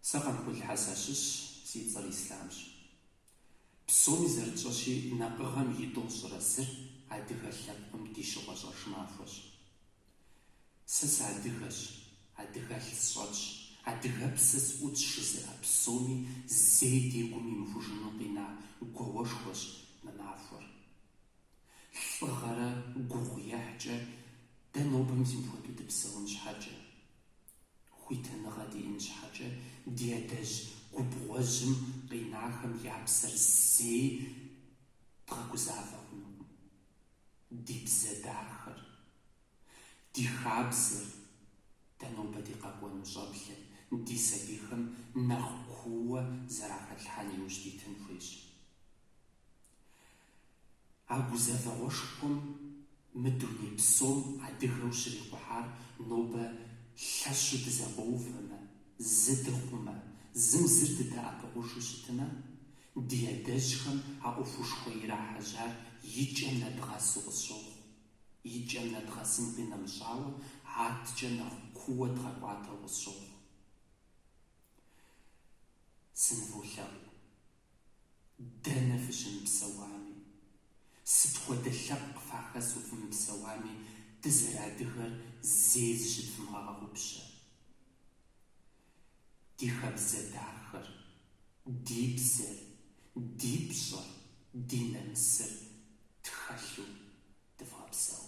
Сэ Къанкъулхьэ сащыщщ, си цӏэр Ислъамщ. Псоми зэрытщӏэщи, накъыгъэм и тӏощӏрэ зыр адыгэ лъэпкъым ди щыгъуэщӏэж махуэщ. Сэ сыадыгэщ, адыгэлъ сщӏэтщ, адыгэпсэ сӏутщ жызыӏэ псоми зэи ди гум имыхужыну къина гуауэшхуэщ мы махуэр. Лӏыгъэрэ гугъу ехькӏэ дэ нобэ мис мыпхуэдэу дыпсэун щхьэкӏэ. Хуитыныгъэ диӏэн щхьэкӏэ ди адэжь губгъуэжьым къинахэм я псэр зэи дгъэгузавэ хъунукъым. Ди бзэ дахэр, ди хабзэр дэ нобэ ди къэкӏуэну щӏэблэм, ди сабийхэм нэхъ кууэ зэрахэтлъхьэн иужь дитын хуейщ. А гузэвэгъуэшхуэм мы дуней псом адыгэу щрикъухьар нобэ лъэщу дызэкъуэувэмэ, зы дыхъумэ, зым зыр дыдэӏэпыкъужу щытмэ, ди адэжьхэм а ӏуэхушхуэ ирахьэжьар и кӏэм нэдгъэсу къысщохъу. И кӏэм нэдгъэсым къинэмыщӏауэ, аткӏэ нэхъ кууэ дгъэкӏуатэу къысщохъу. Сыныволъэӏу. Дэнэ фыщымыпсэуами, сыт хуэдэ лъэпкъ фахэсу фымыпсэуами, дызэрыадыгэр зэи зыщытфымыгъэгъупщэ. Ди хабзэ дахэр, ди бзэр, ди пщӏэр, ди нэмысыр тхэлъу дывгъэпсэу.